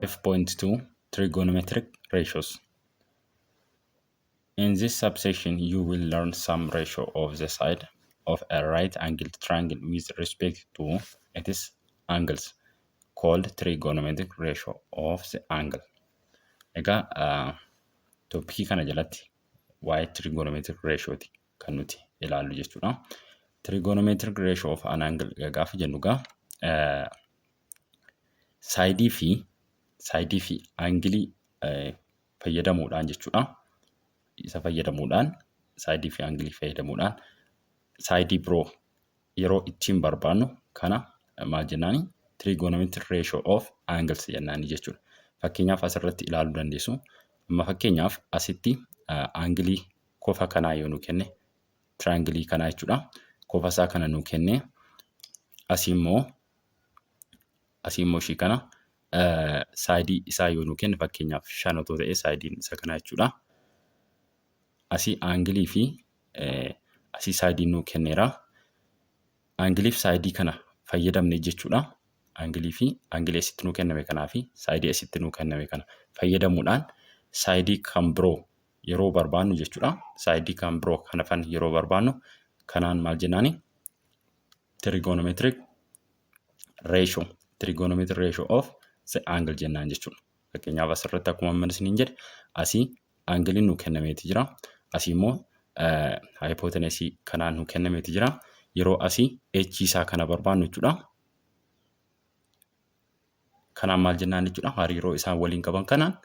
5.2 Trigonometric Ratios. In this subsection, you will learn some ratio of the side of a right-angled triangle with respect to its angles, called trigonometric ratio of the angle. Egaa topikii kana jalatti waa'ee trigonometric ratiooti kan nuti ilaallu jechuudha. Trigonometric ratio of an angle gaafa jennu egaa saayidii fi saayidii fi aangilii fayyadamuudhaan jechuudha. Isa fayyadamuudhaan saayidii fi aangilii fayyadamuudhaan saayidii biroo yeroo ittiin barbaannu kana maal jennaani trigonometric ratio of angles jennaani jechuudha. Fakkeenyaaf asirratti ilaaluu dandeessu. Amma fakkeenyaaf asitti aangilii kofa kanaa yoo nu kenne tiraangilii kanaa jechuudha. Kofa isaa kana nu kenne asii immoo asii immoo ishii kana saayidii isaa yoo nu kenne fakkeenyaaf 5 otoo ta'e saayidiin isa kanaa jechuudha. Asii aangilii fi asii saayidiin nu kenneera. Aangilii fi saayidii kana fayyadamne jechuudha. Aangilii fi aangilii asitti nu kenname kanaa fi saayidii asitti nu kenname kana fayyadamuudhaan saayidii kan biroo yeroo barbaannu jechuudha. Saayidii kan biroo kan hafan yeroo barbaannu kanaan maal jennaani? Trigonometric ratio trigonometric ratio of the angle jennaan jechuudha. Fakkeenyaaf asirratti akkuma amma isiniin jedhe asii aangiliin nu kennameeti jira. Asii immoo haayipotenesii kanaan nu kennameeti jira. Yeroo asii h isaa kana barbaannu jechuudha. Kanaan maal jennaan jechuudha. Hariiroo isaan waliin qaban kanaan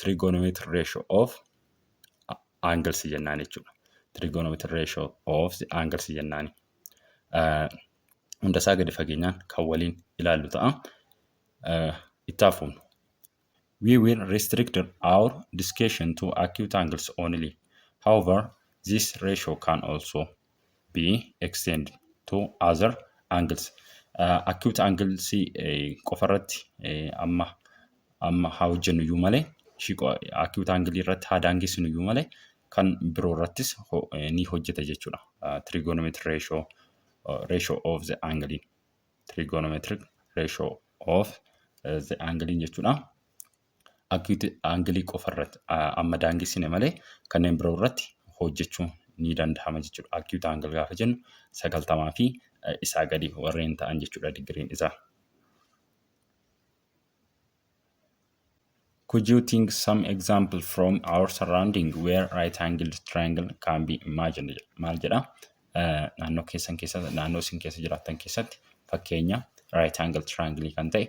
trigonometric ratio of angles jennaan jechuudha. Trigonometric ratio of the angles jennaani. Hunda isaa gadi fageenyaan kan waliin ilaallu ta'a. Itti hafuun. We will restrict our discussion to acute angles only. However, this ratio can also be extended to other angles. Acute angles qofarratti amma amma haa hojjennu iyyuu malee acute angle irratti haa daangessinu iyyuu malee kan biroo irrattis ni hojjeta jechuudha. Trigonometric ratio ratio of the angle trigonometric ratio of the angle jechuudha. Acute angle qofa irratti amma daangessine malee kanneen biroo irratti hojjechuu ni danda'ama jechuudha. Acute angle gaafa jennu 90 fi isaa gadi warreen ta'an jechuudha digiriin isaa. Could you think some example from our surrounding where right angled triangle can be imagined? Maal jedha? Naannoo keessan keessa naannoo isin keessa jiraattan keessatti fakkeenya right angle triangle kan ta'e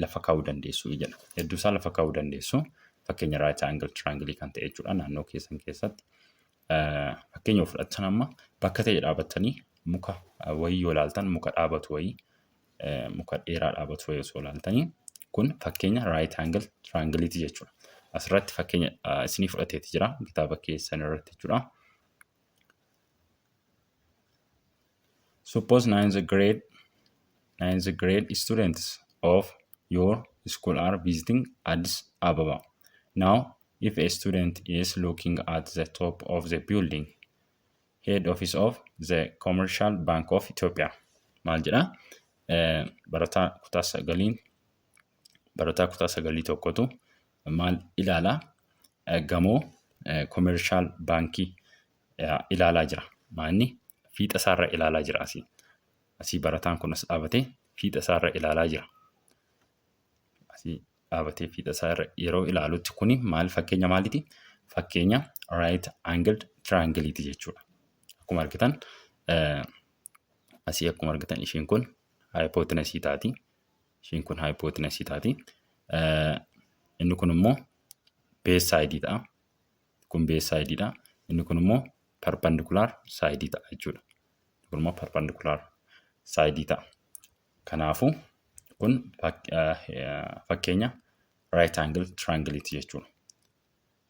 lafa kaa'uu dandeessu jedha. Hedduu isaa lafa kaa'uu dandeessu. Fakkeenya right angle triangle kan ta'e jechuudha naannoo keessan keessatti. Fakkeenya yoo fudhattan amma bakka ta'e dhaabattanii muka wayii yoo ilaaltan muka dhaabatu wayii muka dheeraa dhaabatu wayii osoo ilaaltanii kun fakkeenya right angle triangleeti jechuudha. Asirratti fakkeenya isinii fudhateeti jira kitaaba keessan irratti jechuudha. Suppose ninth grade students of your school are visiting Addis Ababa. Now, if a student is looking at the top of the building, head office of the Commercial Bank of Ethiopia. Maal jedha? Barataa kutaa sagaliin barataa kutaa sagalii tokkotu maal ilaala? Gamoo Commercial Baankii ilaalaa jira. Maanni fiixa isaarra ilaalaa jira asii. Asii barataan kun as dhaabatee fiixa isaarra ilaalaa jira. Asii dhaabatee fiixa isaa irra yeroo ilaalutti kuni maal fakkeenya maaliiti? Fakkeenya right angled triangleeti jechuudha. Akkuma argitan asii akkuma argitan ishiin kun hypotenuse taati. Ishiin kun hypotenuse taati. Inni kun immoo base side ta'a. Kun base side dha. Inni kun immoo perpendicular side ta'a jechuudha. Kun immoo perpendicular side ta'a. Kanaafuu kun fakkeenya right angle triangle jechuudha.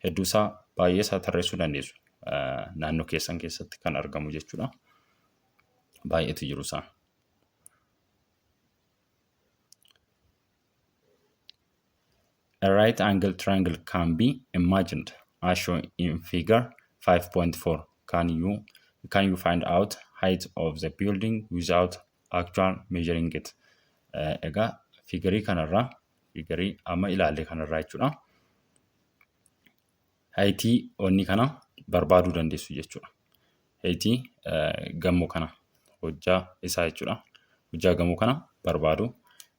Hedduu isaa baay'ee isaa tarreessuu dandeessu. Naannoo keessan keessatti kan argamu jechuudha. Baay'eetu jiru isaa. A right angle triangle can be imagined as shown in figure 5.4. Can you find out height of the building without actual measuring it? Egaa figarii kanarraa Fiigarii amma ilaalle kanarraa jechuudha. Hayitii wanni kana barbaaduu dandeessu jechuudha. Hayitii gamoo kana hojjaa isaa jechuudha. Hojjaa gamoo kana barbaaduu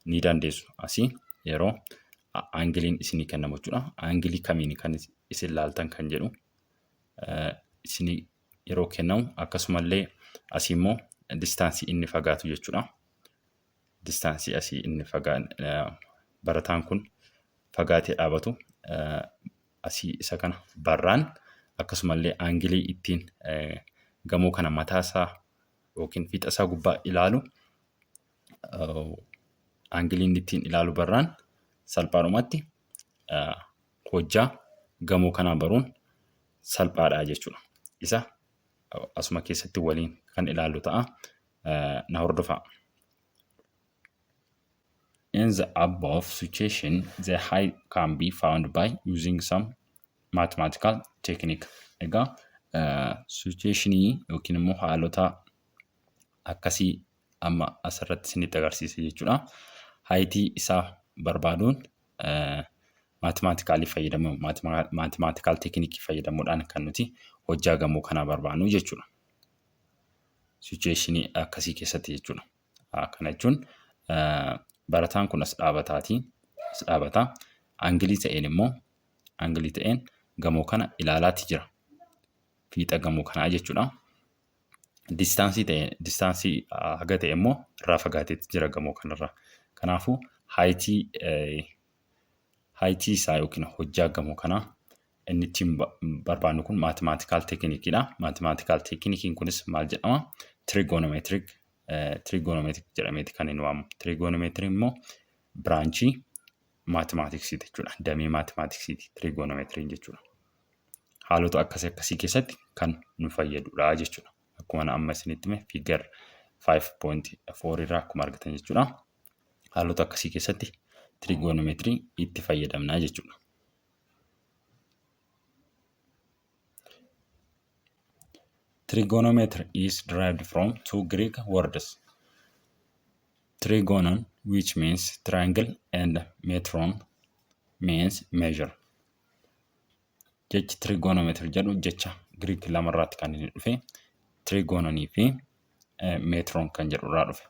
ni dandeessu. Asii yeroo aangiliin isinii kennamu jechuudha. Aangilii kamiin kan isin laaltan kan jedhu isinii yeroo kennamu akkasumallee asii immoo distaansii inni fagaatu jechuudha. Distaansii asii inni barataan kun fagaatee dhaabatu asii isa kana barraan akkasumallee aangilii ittiin gamoo kana mataasaa yookiin fiixa isaa gubbaa ilaalu aangilii inni ittiin ilaalu barraan salphaadhumatti hojjaa gamoo kanaa baruun salphaadha jechuudha. Isa asuma keessatti waliin kan ilaallu ta'a. Na hordofaa. In the above situation, the height can be found by using some mathematical technique. Egaa situationii yookiin immoo haalota akkasii amma asirratti isinitti agarsiise jechuudha. Haayitii isaa barbaaduun mathematically fayyadamu mathematical technique fayyadamuudhaan kan nuti hojjaa gamoo kanaa barbaadnu jechuudha. Situationii akkasii keessatti jechuudha. Kana jechuun barataan kun as dhaabataatii as dhaabataa aangilii ta'een immoo aangilii ta'een gamoo kana ilaalaati jira. Fiixa gamoo kanaa jechuudha. Distaansii ta'e distaansii haga ta'e immoo irraa fagaateetti jira gamoo kanarraa. Kanaafuu haayitii haayitii isaa yookiin hojjaa gamoo kanaa inni ittiin barbaannu kun mathematical teekinikiidha. Mathematical teekinikiin kunis maal jedhama? Trigonometric trigonometric jedhameeti kan inni waamamu. Trigonometriin immoo branchii mathematicsiiti jechuudha. Damee mathematicsiiti trigonometriin jechuudha. Haalota akkasii akkasii keessatti kan nu fayyadudha jechuudha. Akkuma amma isinitti hime figure 5.4 irraa akkuma argatan jechuudha. Haalota akkasii keessatti trigonometrii itti fayyadamna jechuudha. Trigonometry is derived from two Greek words. Trigonon, which means triangle, and metron means measure. Jechi trigonometry jedhu jecha Giriik lamarraatti kan inni dhufe trigononii fi metron kan jedhu irraa dhufe.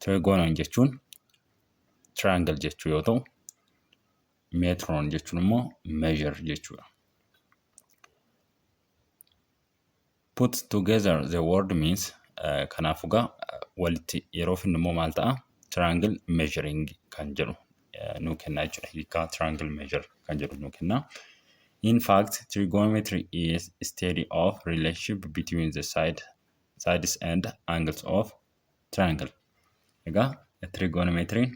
Trigonon jechuun triangle jechuu yoo ta'u, metron jechuun immoo measure jechuudha. Put together the word means kanaafuu egaa walitti yeroo finnu immoo maal ta'a? Triangle measuring kan jedhu nuu kenna jechuudha. Hiikaa triangle measure kan jedhu nuu kenna. In fact, trigonometry is study of relationship between the sides and angles of triangle. Egaa trigonometriin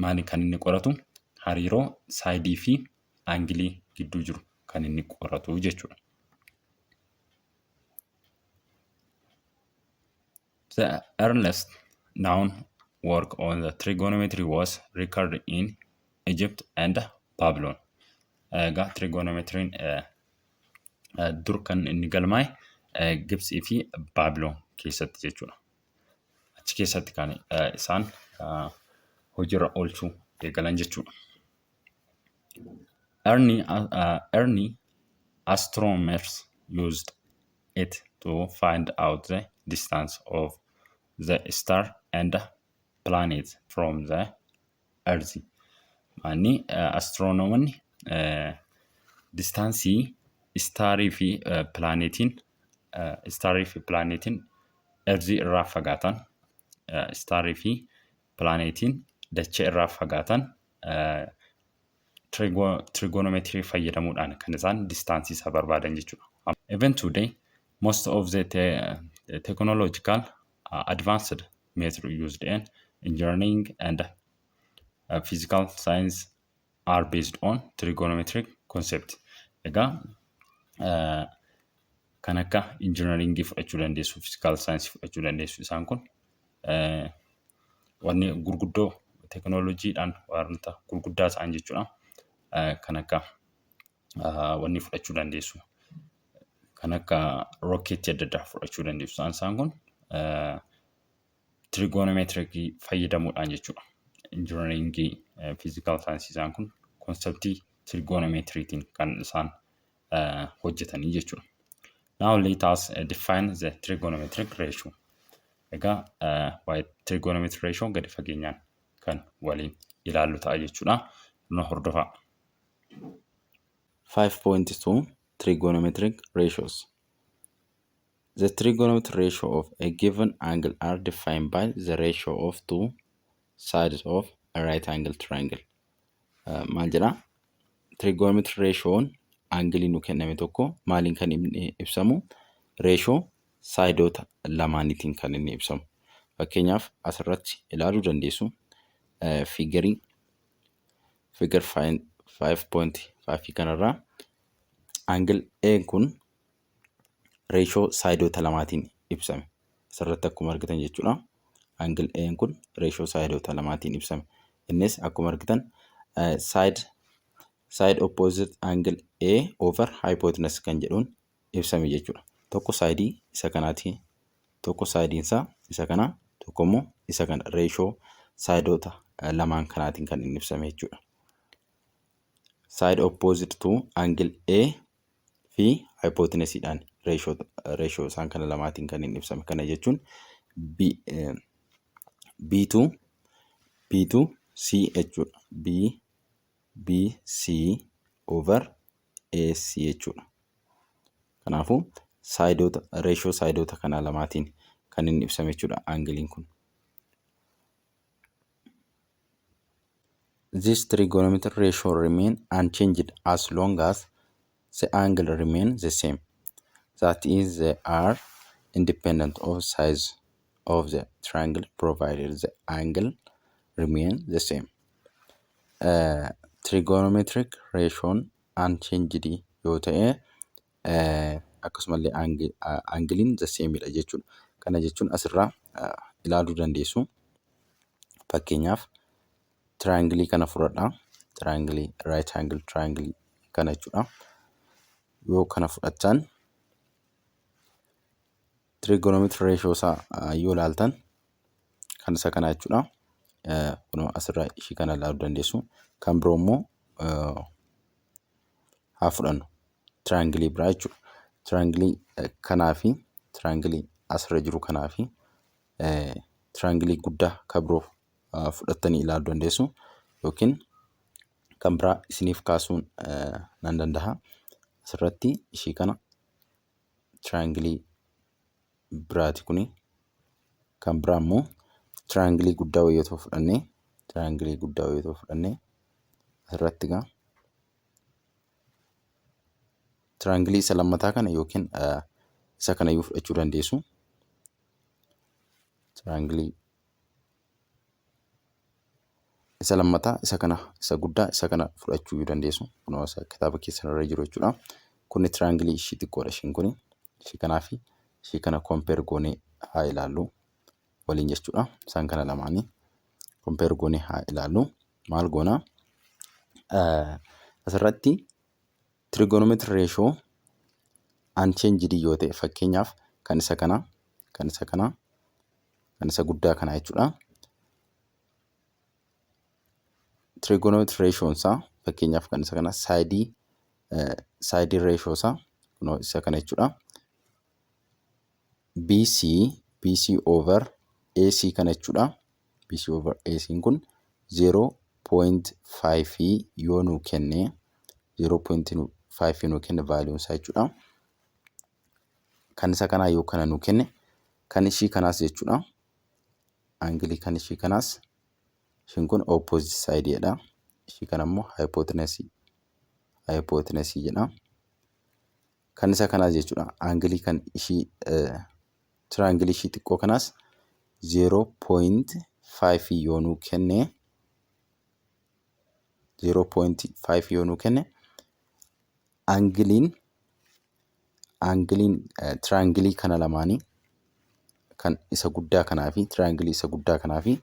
maali kan inni qoratu? Hariiroo saayidii fi aangilii gidduu jiru kan inni qoratu jechuudha. The earliest known work on the trigonometry was recorded in Egypt and Babylon. Egaa trigonometriin dur kan inni galmaa'e Gibxii fi Baabiloon keessatti jechuudha. Achi keessatti kan isaan hojiirra oolchuu eegalan jechuudha. Early astronomers used it to find out the distance of the star and planet from the earth. Manni astiroonoomonni distaansii istaarii fi pilaaneetiin istaarii fi pilaaneetiin erzii irraa fagaatan istaarii fi pilaaneetiin dachee irraa fagaatan trigonometry fayyadamuudhaan kan isaan distaansii isaa barbaadan jechuudha. Even today, most of the technological advanced method used in engineering and physical science are based on trigonometric concept. Egaa kan akka injiinaringii fudhachuu dandeessu, physical science fudhachuu dandeessu isaan kun wanni gurguddoo teekinooloojiidhaan wanta gurguddaa ta'an jechuudha. Kan akka wanni fudhachuu dandeessu. Kan akka rookeettii adda addaa fudhachuu dandeessu. Isaan kun tirigoonoometirikii fayyadamuudhaan jechuudha. Injiinaringii Physical science isaan kun conceptii trigonometriitiin kan isaan hojjetanii jechuudha. Now let us define the trigonometric ratio. Egaa waa'ee trigonometric ratio gadi fageenyaan kan waliin ilaallu ta'a jechuudha. Nu hordofaa. 5.2 Trigonometric ratios. The trigonometric ratio of a given angle are defined by the ratio of two sides of a right angle triangle. Maal jedhaa? Trigonometric ratioon angleii nu kenname tokko maaliin kan inni ibsamu? Ratio sideoota lamaaniitiin kan inni ibsamu. Fakkeenyaaf, asirratti ilaaluu dandeessu. Figureii figure 5.5 kanarraa angle A kun ratio sideoota lamaatiin ibsame. Asirratti akkuma argitan jechuudha. Angle A kun ratio sideoota lamaatiin ibsame. Innis akkuma argitan side opposite angle A over hypotenuse kan jedhuun ibsame jechuudha. Tokko sideii isa kanaati. Tokko sideiin isaa isa kana, tokko immoo isa kana, ratio sideoota lamaan kanaatiin kan inni ibsame jechuudha. Side opposite to angle A fi hypotenusiidhaan ratio isaan kana lamaatiin kan inni ibsame. Kana jechuun B B2 B2 C jechuudha. B B C over AC jechuudha. Kanaafuu sideoota ratio sideoota kana lamaatiin kan inni ibsame jechuudha angleiin kun. This trigonometric ratio remain unchanged as long as the angle remain the same. That is, they are independent of size of the triangle provided the angle remain the same. Trigonometric ratioon unchanged yoo ta'e, akkasumallee angleiin the same dha jechuudha. Kana jechuun asirraa ilaaluu dandeessu. Fakkeenyaaf, triangleii kana fudhadhaa. Triangleii, right angle triangle kana jechuudha. Yoo kana fudhattan, trigonometric ratio isaa yoo ilaaltan, kan isa kanaa jechuudha. Kunoo asirraa ishii kana ilaaluu dandeessu. Kan biroo immoo haa fudhannu. Triangleii biraa jechuudha. Triangleii kanaa fi triangleii asirra jiru kanaa fi triangleii guddaa kan biroo fudhattanii ilaaluu dandeessu. Yookiin kan biraa isiniif kaasuun nan danda'a. Asirratti ishii kana, triangleii biraati kuni. Kan biraa immoo triangleii guddaa wayii otoo fudhannee, triangleii guddaa wayii otoo fudhannee, asirratti egaa triangleii isa lammataa kana yookiin isa kana iyyuu fudhachuu dandeessu. Triangleii isa lammataa isa kana, isa guddaa isa kana fudhachuu iyyuu dandeessu. Kunoo isa kitaaba keessan irra jiru jechuudha. Kuni triangleii ishii xiqqoodha ishiin kuni. Ishii kanaa fi ishii kana compare goonee haa ilaallu waliin jechuudha. Isaan kana lamaanii compare goonee haa ilaallu. Maal goonaa? Asirratti trigonometry ratio unchanged yoo ta'e, fakkeenyaaf kan isa kanaa, kan isa kanaa, kan isa guddaa kanaa jechuudha. Trigonometry ratio isaa, fakkeenyaaf kan isa kana, sideii ratio isaa kunoo isa kana jechuudha. BC over AC kana jechuudha. BC over AC kun 0.5 yoo nuu kenne, 0.5 nuu kenne valueun isaa jechuudha. Kan isa kanaa yoo kana nuu kenne, kan ishii kanaas jechuudha. Angleii kan ishii kanaas, ishiin kun opposite side dha. Ishii kana immoo hypotenuse jedha. Kan isa kanaas jechuudha. Angleii kan ishii triangleii ishii xiqqoo kanaas 0.5 yoo nuu kenne, 0.5 yoo nuu kenne, angleiin triangleii kana lamaanii, kan isa guddaa kanaa fi triangleii isa guddaa kanaa fi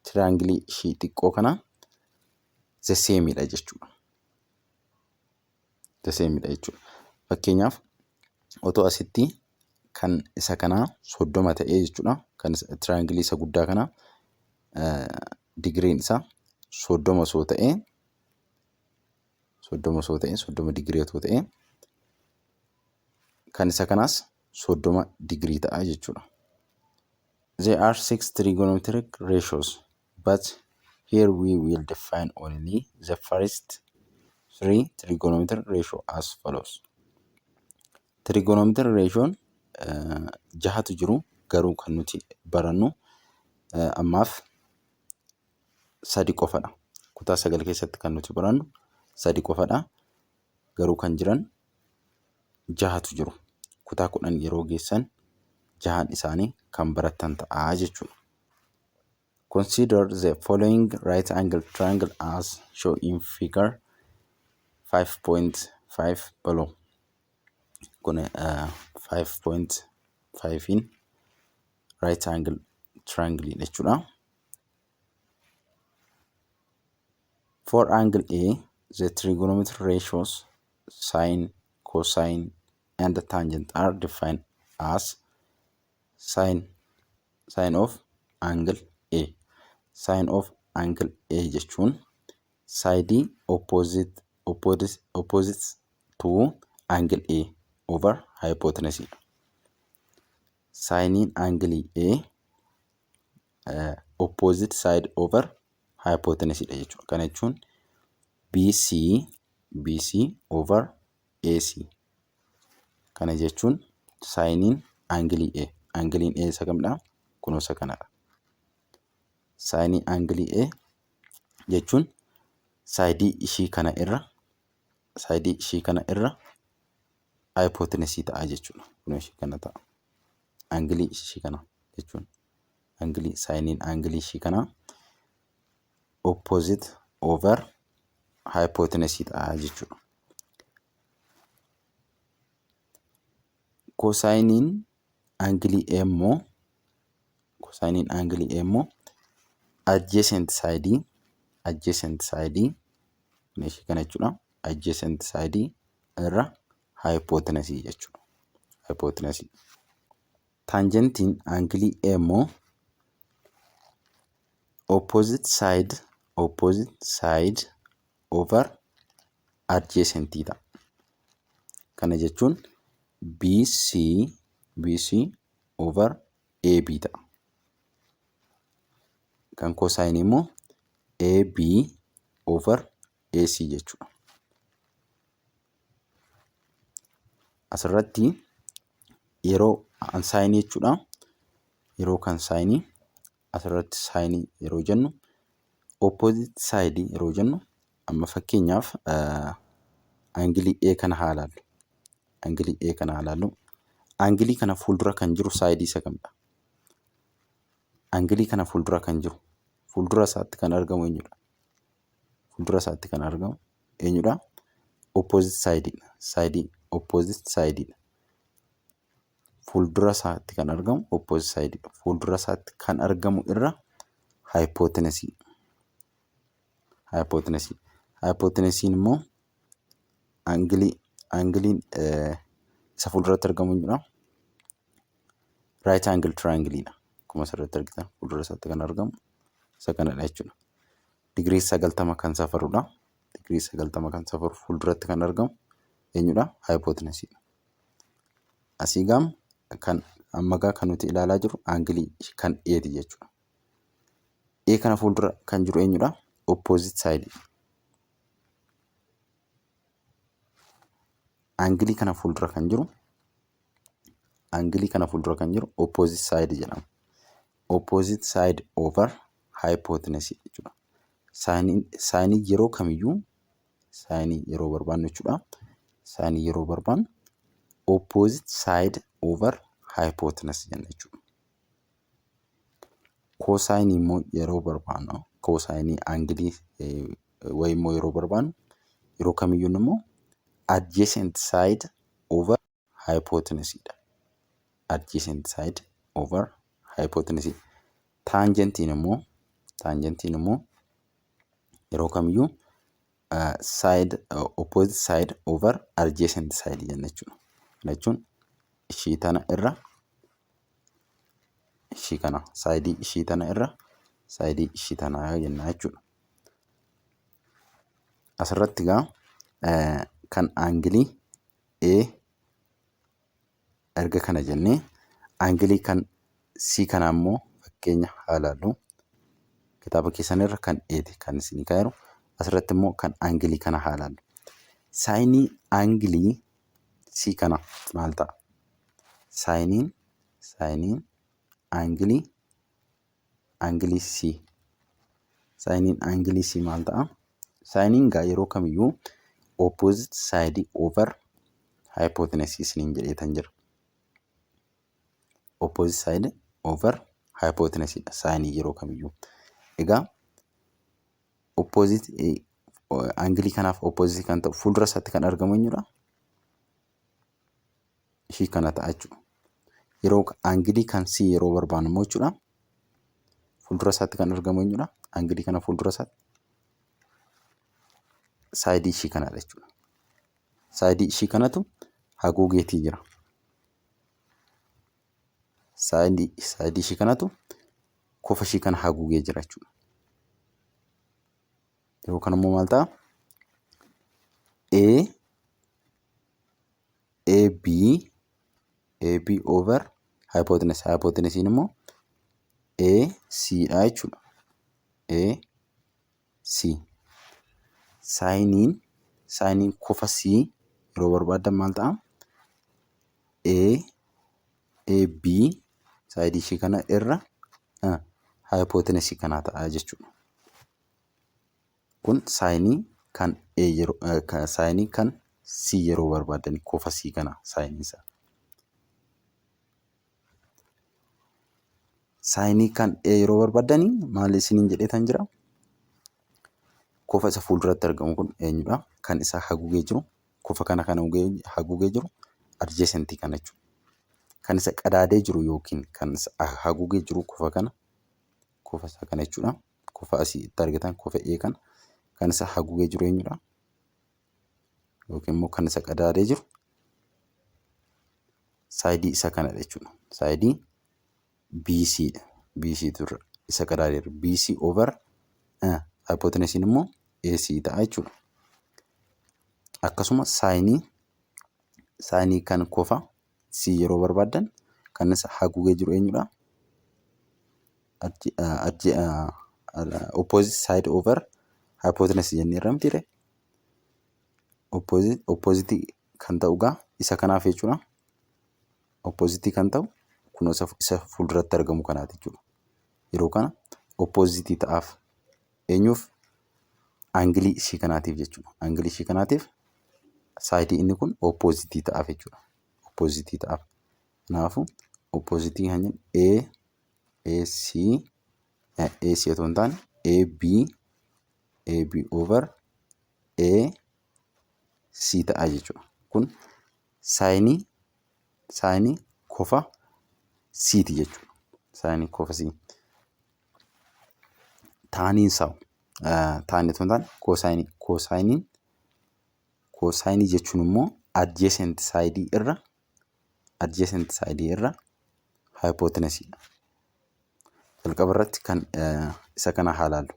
triangleii ishii xiqqoo kanaa the same dha jechuudha. The same dha jechuudha. Fakkeenyaaf, otoo asitti kan isa kanaa 30 ta'ee jechuudha. Kan triangleii isa guddaa kanaa digiriin isaa 30 osoo ta'ee, 30 osoo ta'e, 30 digirii otoo ta'e, kan isa kanaas 30 digirii ta'a jechuudha. There are six trigonometric ratios, but here we will define only the first three trigonometric ratio as follows. Trigonometric ratioon jahatu jiru, garuu kan nuti barannu ammaaf sadi qofadha. Kutaa 9 keessatti kan nuti barannu sadi qofadha. Garuu kan jiran jahatu jiru. Kutaa 10 yeroo geessan jahan isaanii kan barattan ta'a jechuudha. Consider the following right angle triangle as shown in figure 5.5 below. Kun 5.5in right angle triangle jechuudha. For angle A, the trigonometric ratios sine, cosine, and tangent are defined as sine of angle A. Sine of angle A jechuun saayidii opposite to angle A over hypotenuse dha. Saayiniin angle A opposite side over hypotenuse dha jechuudha. Kana jechuun BC over AC. Kana jechuun saayiniin aangilii A. Aangiliin A isa kamidha? Kunoo isa kanadha. Saayinii aangilii A jechuun saayidii ishii kana irra hypotenuse ta'a jechuudha. Kunoo ishii kana ta'a. Aangilii ishii kana jechuun aangilii saayiniin aangilii ishii kanaa opposite over hypotenuse ta'a jechuudha. Kosaayiniin aangilii A immoo kosaayiniin aangilii A immoo adjacent side ishii kana jechuudha. Adjacent side irra hypotenuse jechuudha. Hypotenuse. Taanjentiin aangilii A immoo opposite side over adjacent ta'a. Kana jechuun BC over AB ta'a. Kan kosaayinii immoo AB over AC jechuudha. Asirratti yeroo an saayinii jechuudha. Yeroo kan saayinii asirratti saayinii yeroo jennu opposite side yeroo jennu, amma fakkeenyaaf aangilii A kana haa ilaallu. Aangilii A kana haa ilaallu. Aangilii kana fuuldura kan jiru saayidii isa kamidha? Aangilii kana fuuldura kan jiru, fuuldura isaatti kan argamu eenyudha? Fuuldura isaatti kan argamu eenyudha? Opposite side dha. Saayidii opposite side dha. Fuuldura isaatti kan argamu opposite side dha. Fuuldura isaatti kan argamu irra hypotenuse. Hypotenuse. Hypotenusiin immoo aangiliin isa fuulduratti argamu eenyudha? Right angle triangle dha. Akkuma asirratti argitan fuuldura isaatti kan argamu isa kanadha jechuudha. Digirii 90 kan safarudha. Digirii 90 kan safaru fuulduratti kan argamu eenyudha? Hypotenuse dha. Asii gaam kan amma gaa kan nuti ilaalaa jirru aangilii kan A'ti jechuudha. A kana fuuldura kan jiru eenyudha? Opposite side. Aangilii kana fuuldura kan jiru aangilii kana fuuldura kan jiru opposite side jedhama. Opposite side over hypotenuse jechuudha. Saayinii yeroo kamiyyuu saayinii yeroo barbaannu jechuudha. Saayinii yeroo barbaannu opposite side over hypotenuse jenna jechuudha. Koosaayinii immoo yeroo barbaannu, koosaayinii aangilii wayii immoo yeroo barbaannu, yeroo kamiyyuu immoo adjacent side over hypotenuse dha. Adjacent side over hypotenuse. Taanjentiin immoo yeroo kamiyyuu side opposite side over adjacent side jenna jechuudha. Kana jechuun ishii tana irra ishii kana, saayidii ishii tana irra saayidii ishii tanaa jenna jechuudha. Asirratti egaa kan aangilii A erga kana jennee, aangilii kan C kanaa immoo fakkeenya haa ilaallu. Kitaaba keessan irra kan A'ti kan isinii kaa'eeru. Asirratti immoo kan aangilii kana haa ilaallu. Saayinii aangilii C kana maal ta'a? Saayiniin aangilii C. Saayiniin aangilii C maal ta'a? Saayiniin gaa yeroo kamiyyuu opposite side over hypotenuse isiniin jedheetan jira. Opposite side over hypotenuse dha saayinii yeroo kamiyyuu. Egaa opposite aangilii kanaaf opposite kan ta'u fuuldura isaatti kan argamu eenyudha? Ishii kana ta'a jechuudha. Yeroo aangilii kan C yeroo barbaannu immoo jechuudha. Fuuldura isaatti kan argamu eenyudha? Aangilii kana fuuldura isaatti saayidii ishii kanadha jechuudha. Saayidii ishii kanatu haguugeetii jira. Saayidii ishii kanatu kofa ishii kana haguugee jira jechuudha. Yeroo kana immoo maal ta'a? A AB AB over hypotenuse. Hypotenusiin immoo AC dha jechuudha. A C. Saayiniin kofa C yeroo barbaaddan maal ta'a? A AB saayidii ishii kana irra hypotenusii kanaa ta'a jechuudha. Kun saayinii kan A yeroo saayinii kan C yeroo barbaaddan kofa C kana saayiniin isaa. Saayinii kan A yeroo barbaaddani maal isiniin jedheetan jira? Kofa isa fuulduratti argamu kun eenyudha? Kan isa haguugee jiru kofa kana kan haguugee jiru adjacentii kana jechuudha. Kan isa qadaadee jiru yookiin kan isa haguugee jiru kofa kana kofa isa kana jechuudha. Kofa asii itti argitan kofa A kana kan isa haguugee jiru eenyudha? Yookiin immoo kan isa qadaadee jiru saayidii isa kanadha jechuudha. Saayidii BC dha. BC tu isa qadaadee jiru. BC over hypotenusiin immoo AC ta'a jechuudha. Akkasuma saayinii kan kofa C yeroo barbaaddan kan isa haguugee jiru eenyudha? Opposite side over hypotenuse jennee irra mitiire? Opposite kan ta'u gaa isa kanaaf jechuudha. Opposite kan ta'u kun isa fuulduratti argamu kanaati jechuudha. Yeroo kana opposite ta'aaf eenyuuf? Aangilii ishii kanaatiif jechuudha. Aangilii ishii kanaatiif saayidii inni kun opposite ta'aaf jechuudha. Opposite ta'aaf. Kanaafuu opposite kan jennu A AC AC otoo hin taane AB AB over A C ta'a jechuudha. Kun saayinii kofa C'ti jechuudha. Saayinii kofa C. Taaniin isaa taanii otoo hin taane koosaayinii koosaayiniin koosaayinii jechuun immoo adjacent side irra hypotenuse dha. Jalqaba irratti kan isa kana haa ilaallu.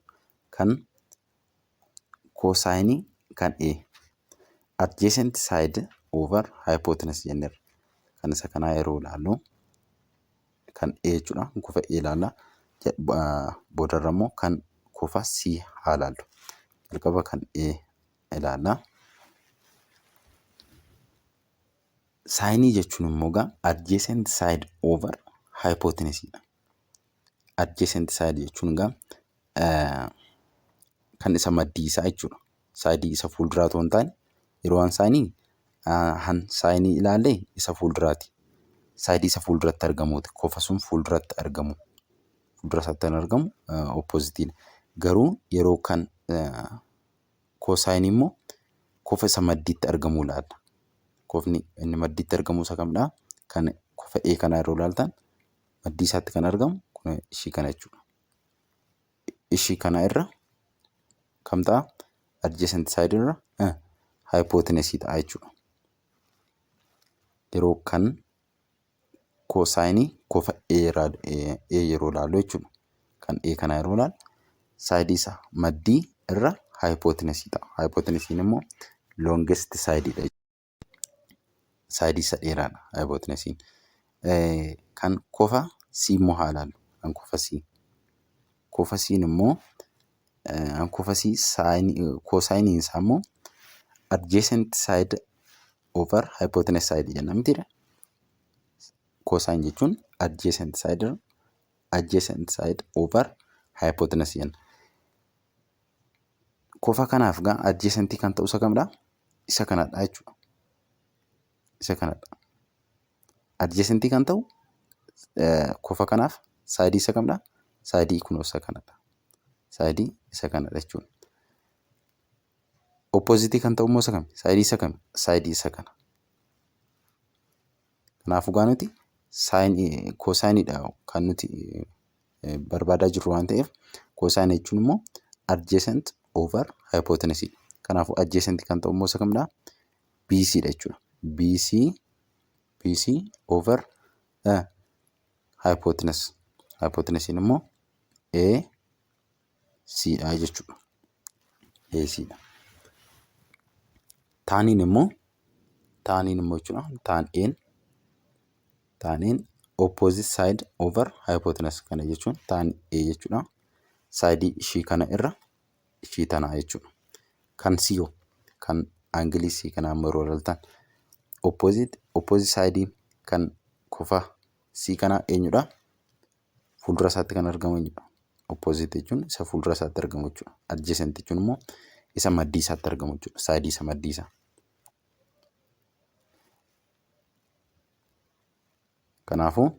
Kan koosaayinii kan A adjacent side over hypotenuse jenneerra. Kan isa kanaa yeroo ilaallu kan A jechuudha. Kofa A ilaalla. Boodarra immoo kan kofa C haa ilaallu. Jalqaba kan A ilaalla. Saayinii jechuun immoo egaa adjacent side over hypotenuse dha. Adjacent side jechuun egaa kan isa maddii isaa jechuudha. Saayidii isa fuulduraa otoo hin taane yeroo waan saayinii ilaalle isa fuulduraati. Saayidii isa fuulduratti argamuuti. Kofa sun fuulduratti argamu. Fuuldura isaatti kan argamu oppositiidha. Garuu yeroo kan koosaayinii immoo kofa isa maddiitti argamu ilaalla. Kofni inni maddiitti argamu isa kamidhaa? Kan kofa A kanaa yeroo ilaaltan maddii isaatti kan argamu kun ishii kana jechuudha. Ishii kana irra kam ta'a? Adjacent side irra hypotenuse ta'a jechuudha. Yeroo kan koosaayinii kofa A yeroo ilaallu jechuudha. Kan A kanaa yeroo ilaallu saayidii isaa maddii irra hypotenuse ta'a. Hypotenusiin immoo longest side dha. Saayidii isa dheeraadha hypotenusiin. Kan kofa C immoo haa ilaallu. Kan kofa C. Kofa C'n immoo kan kofa C kosaayiniin isaa immoo adjacent side over hypotenuse side jenna mitiidha. Cosine jechuun adjacent side over hypotenuse jenna. Kofa kanaaf gaa adjacentii kan ta'u isa kamidha? Isa kanadha jechuudha. Isa kanadha. Adjacentii kan ta'u kofa kanaaf saayidii isa kamidha? Saayidii kunoo isa kanadha. Saayidii isa kanadha jechuudha. Oppozitii kan ta'u immoo isa kami? Saayidii isa kami? Saayidii isa kana. Kanaafuu gaa nuti kosaayiniidha kan nuti barbaadaa jirru waan ta'eef, kosaayinii jechuun immoo adjacent over hypotenuse. Kanaafuu adjacent kan ta'u immoo isa kamidha? BC dha jechuudha. BC over hypotenuse. Hypotenusiin immoo AC dha jechuudha. AC dha. Taaniin immoo jechuudha. Tan A'n opposite side over hypotenuse, kana jechuun tan A jechuudha. Saayidii ishii kana irra ishii tanaa jechuudha. Kan C hoo, kan aangilii C kanaa immoo yeroo ilaaltan, opposite side kan kofa C kanaa eenyudha? Fuuldura isaatti kan argamu eenyudha? Opposite jechuun isa fuuldura isaatti argamu jechuudha. Adjacent jechuun immoo isa maddii isaatti argamu jechuudha. Saayidii isa maddii isaa. Kanaafuu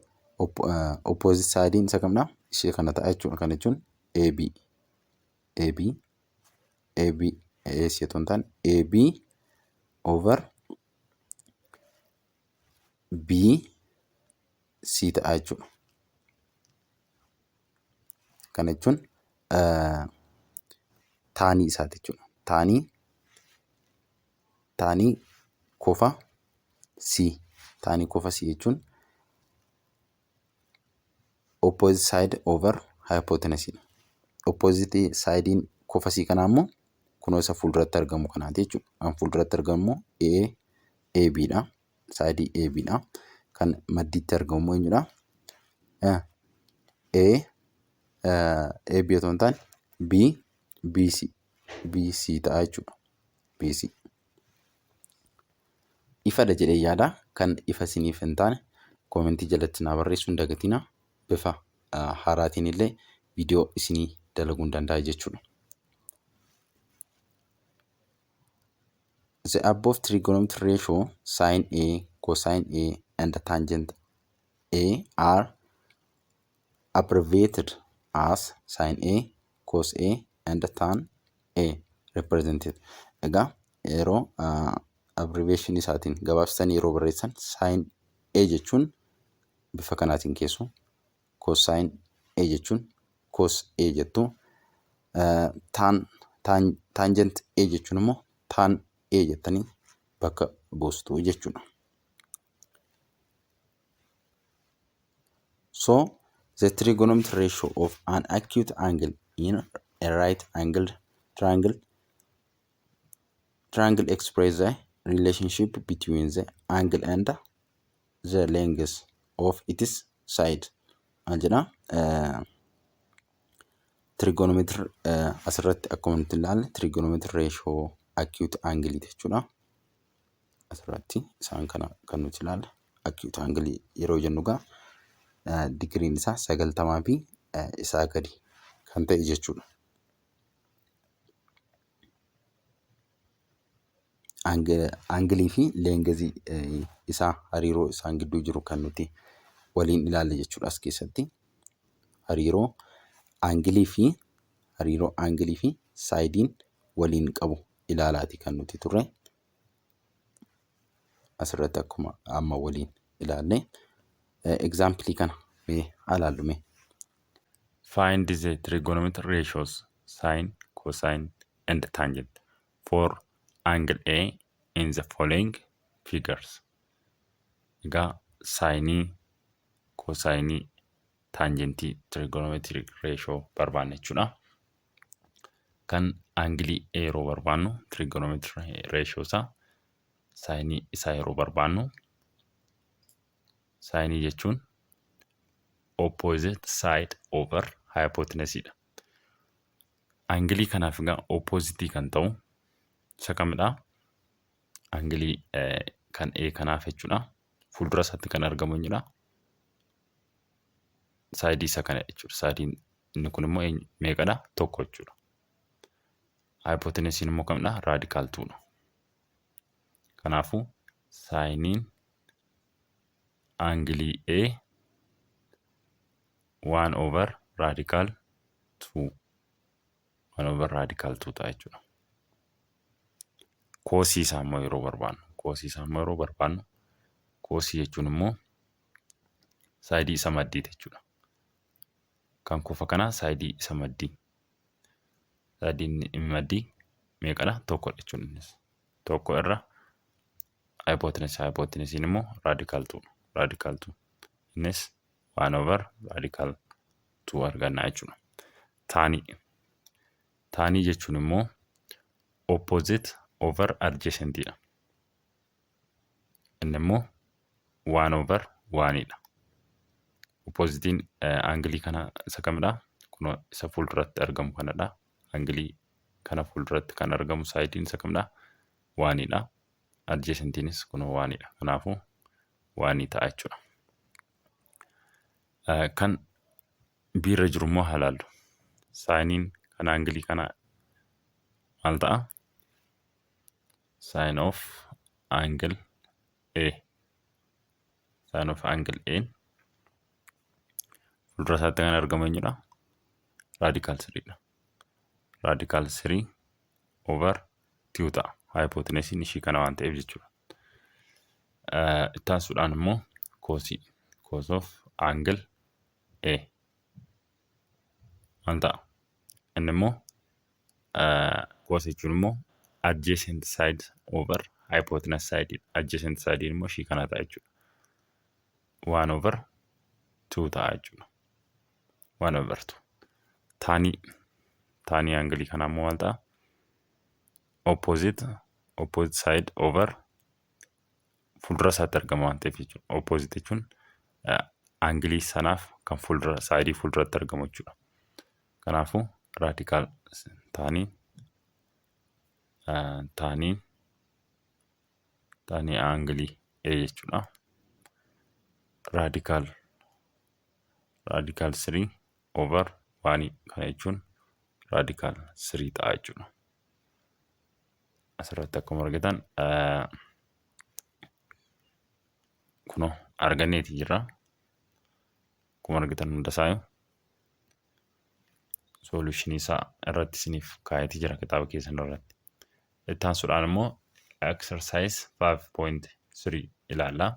opposite sidein isa kamidha? Ishee kana ta'a jechuudha. Kana jechuun AB AB AB AC otoo hin taane AB over BC ta'a jechuudha. Kana jechuun taanii isaati jechuudha. Taanii kofa C. Taanii kofa C jechuun opposite side over hypotenuse dha. Opposite sidein kofa C kanaa immoo kunoo isa fuulduratti argamu kanaati jechuudha. Kan fuulduratti argamu immoo A AB dha. Saayidii AB dha. Kan maddiitti argamu immoo eenyudha? A AB otoo hin taane B BC BC ta'a jechuudha. BC. Ifadha jedhee yaada. Kan ifa isiniif hin taane koomentii jalatti naa barreessuu hin dagatinaa. Bifa haaraatiin illee viidiyoo isinii dalaguu hin danda'a jechuudha. The above trigonometric ratio sin A, cosine A and tangent A are abbreviated as sin A, cos A and tan A represented. Egaa yeroo abbreviation isaatiin gabaabsitanii yeroo barreessan, sin A jechuun bifa kanaatiin keessu, cosine A jechuun cos A jettu, tan tangent A jechuun immoo tan A jettanii bakka buustu jechuudha. So the trigonometric ratio of an acute angle in a right angled triangle express the relationship between the angle and the length of its side. Maal jedha? Trigonometry asirratti akkuma nuti ilaalle trigonometry ratio acute angle jechuudha. Asirratti isaan kana kan nuti ilaalle acute angle yeroo jennu egaa digiriin isaa 90 fi isaa gadi kan ta'e jechuudha. Aangilii fi leengezii isaa hariiroo isaan gidduu jiru kan nuti waliin ilaalle jechuudha as keessatti. Hariiroo aangilii fi saayidiin waliin qabu ilaalaati kan nuti turre. Asirratti akkuma amma waliin ilaalle egzaampilii kana mee haa ilaallu mee. Find the trigonometric ratios sine, cosine and tangent for angle A in the following figures. Egaa saayinii, kosaayinii, taanjentii trigonometric ratio barbaanna jechuudha. Kan aangilii A yeroo barbaannu, trigonometry ratio isaa, saayinii isaa yeroo barbaannu, saayinii jechuun opposite side over hypotenuse dha. Aangilii kanaaf egaa opposite kan ta'u isa kamidha? Aangilii kan A kanaaf jechuudha. Fuuldura isaatti kan argamu eenyudha? Saayidii isa kana jechuudha. Saayidiin inni kun immoo meeqadha? Tokko jechuudha. Hypotenusiin immoo kamidha? Radical twodha. Kanaafuu saayiniin aangilii A 1 over radical 2, 1 over radical 2 ta'a jechuudha. Koosii isaa immoo yeroo barbaannu, koosii isaa immoo yeroo barbaannu, koosii jechuun immoo saayidii isa maddiiti jechuudha. Kan kofa kanaa saayidii isa maddii. Saayidiin inni maddii meeqadha? Tokkodha jechuudha innis. Tokko irra hypotenuse, hypotenusiin immoo radical 2, radical 2. Innis 1 over radical 2 arganna jechuudha. Taanii. Taanii jechuun immoo opposite over adjacent dha. Inni immoo 1 over 1 dha. Oppositiin aangilii kana isa kamidha? Kunoo isa fuulduratti argamu kanadha. Aangilii kana fuulduratti kan argamu saayidiin isa kamidha? Onedha. Adjacentiinis kunoo onedha. Kanaafuu one ta'a jechuudha. Kan B irra jiru immoo haa ilaallu. Saayiniin kan aangilii kana maal ta'a? Sine of angle A. Sine of angle A fuuldura isaatti kan argamu eenyudha? Radical threedha. Radical three over two ta'a. Hypotenusiin ishii kana waan ta'eef jechuudha. Itti aansuudhaan immoo koosii. Cos of angle A maal ta'a? Inni immoo cos jechuun immoo adjacent side over hypotenuse side. Adjacent side immoo ishii kana ta'a jechuudha. 1 over 2 ta'a jechuudha. 1 over 2. Taanii aangilii kanaa immoo maal ta'a? Opposite side over fuuldura isaatti argama waan ta'eef jechuudha. Opposite jechuun aangilii sanaaf kan fuuldura, saayidii fuulduratti argamu jechuudha. Kanaafuu radical taanii aangilii A jechuudha. Radical 3 over 1, kana jechuun radical 3 ta'a jechuudha. Asirratti akkuma argitan kunoo arganneeti jirra. Akkuma argitan hunda isaa solutionii isaa irratti isiniif kaa'eeti jira kitaaba keessan irratti. Itti aansuudhaan immoo exercise 5.3 ilaalla.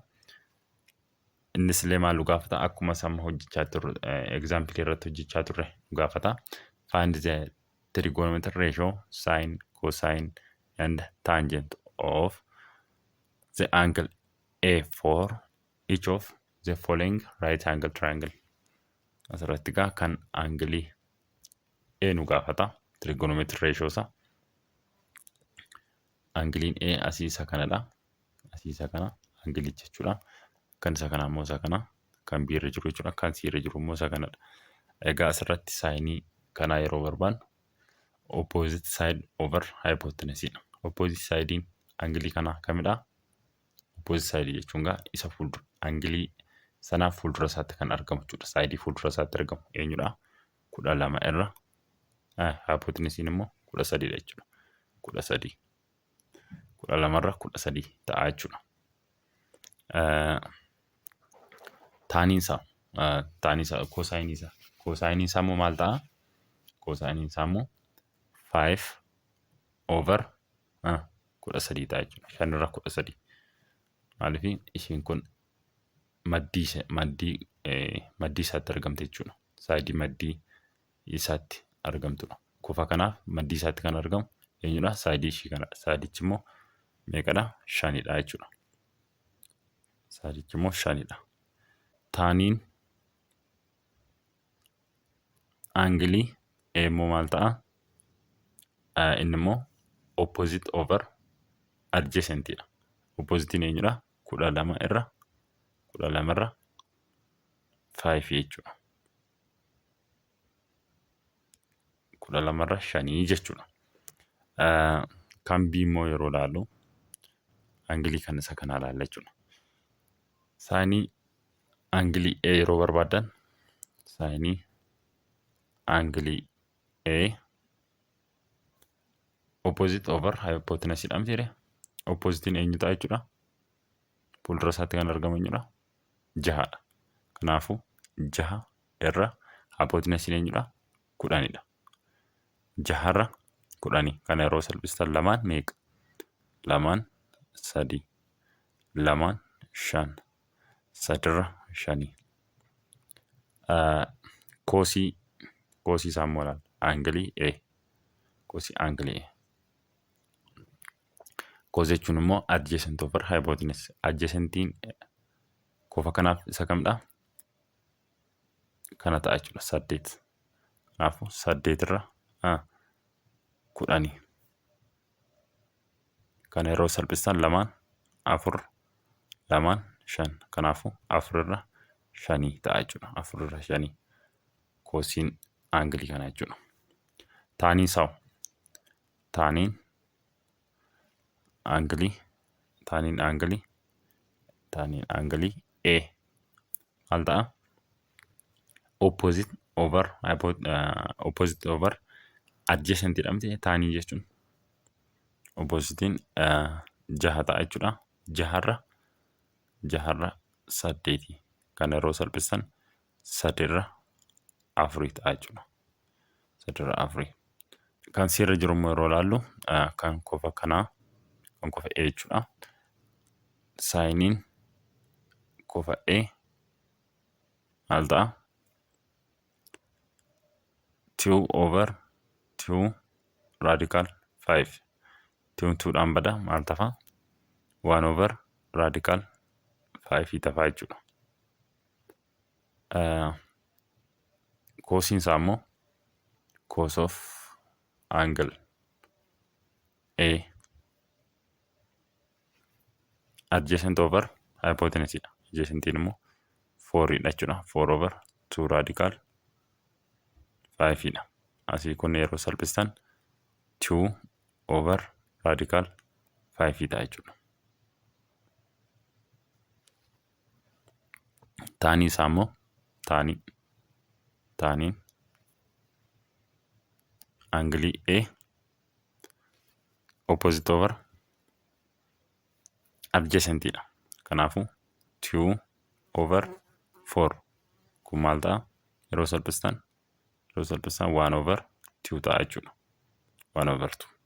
Innis illee maal nu gaafata? Akkuma sama hojjechaa turre, example irratti hojjechaa turre nu gaafata. Find the trigonometric ratio sine, cosine and tangent of the angle A for each of the following right angle triangle. Asirratti egaa kan aangilii A nu gaafata. Trigonometric ratio isaa. Aangiliin A asii isa kanadha. Asii isa kana aangilicha jechuudha. Kan isa kanaa immoo isa kana. Kan B irra jiru jechuudha. Kan C irra jiru immoo isa kanadha. Egaa asirratti saayinii kanaa yeroo barbaannu opposite side over hypotenuse dha. Opposite sidein aangilii kanaa kamidha? Opposite side jechuun egaa isa fuuldura aangilii sanaaf fuuldura isaatti kan argamu jechuudha. Saayidii fuuldura isaatti argamu eenyudha? 12 irra hypotenusiin immoo 13dha jechuudha. 13. 12 irra 13 ta'a jechuudha. Taaniin isaa, kosaayiniin isaa immoo maal ta'a? Kosaayiniin isaa immoo 5 over 13 ta'a jechuudha. 5 irra 13. Maaliif? Ishiin kun maddii isaatti argamte jechuudha. Saayidii maddii isaatti argamtudha. Kofa kanaaf maddii isaatti kan argamu eenyudha? Saayidii ishii kanadha. Saayidichi immoo meeqadha? Shanidha jechuudha. Saayidichi immoo shanidha. Taaniin aangilii A immoo maal ta'a? Inni immoo opposite over adjacentidha. Oppositiin eenyudha? 12 irra 12 irra 5 jechuudha. 12 irra 5 jechuudha. Kan B immoo yeroo ilaallu angilii kan isa kanaa ilaalla jechuudha. Saayinii angilii A yeroo barbaaddan, saayinii angilii A opposite over hypotenuse dha miti? Oppositiin eenyu ta'a jechuudha? Fuuldura isaatti kan argamu eenyudha? Jahadha. Kanaafuu jaha irra hypotenuse eenyudha? 10dha. Jaharra 10 kana yeroo salphistan lamaan meeqa? Lamaan sadii. Lamaan shan. Sadirra shanii. Koosii isaa immoo ilaalla. Aangilii A. Koosii aangilii A. Cos jechuun immoo adjacent over hypotenuse. Adjacentiin kofa kanaaf isa kamidha? Kana ta'a jechuudha. Saddeet. Kanaafuu saddeetirra 10. Kana yeroo salphistan lamaan afur, lamaan shan. Kanaafuu afurirra shanii ta'a jechuudha. Afurirra shanii. Koosiin aangilii kana jechuudha. Taaniin isaa, taaniin aangilii taaniin aangilii taaniin aangilii A maal ta'a? Opposite over adjacent jedhamti taanii jechuun. Oppositiin jaha ta'a jechuudha. Jaharra saddeeti. Kana yeroo salphistan sadirra afurii ta'a jechuudha. Sadirra afurii. Kan C irra jiru immoo yeroo ilaallu, kan kofa kanaa, kan kofa A jechuudha. Saayiniin kofa A maal ta'a? 2 over 2 radical 5. Two twodhaan bada, maal tafa? 1 over radical 5 tafa jechuudha. Koosiin isaa immoo cos of angle A adjacent over hypotenuse dha. Adjacentiin immoo 4 dha jechuudha. 4 over 2 radical 5 dha. Asii kun yeroo salphistan 2 over radical 5 ta'a jechuudha. Taanii isaa immoo taaniin aangilii A opposite over adjacent dha. Kanaafuu 2 over 4 kun maal ta'a? Yeroo salphistan 1 over 2 ta'a jechuudha. 1 over 2.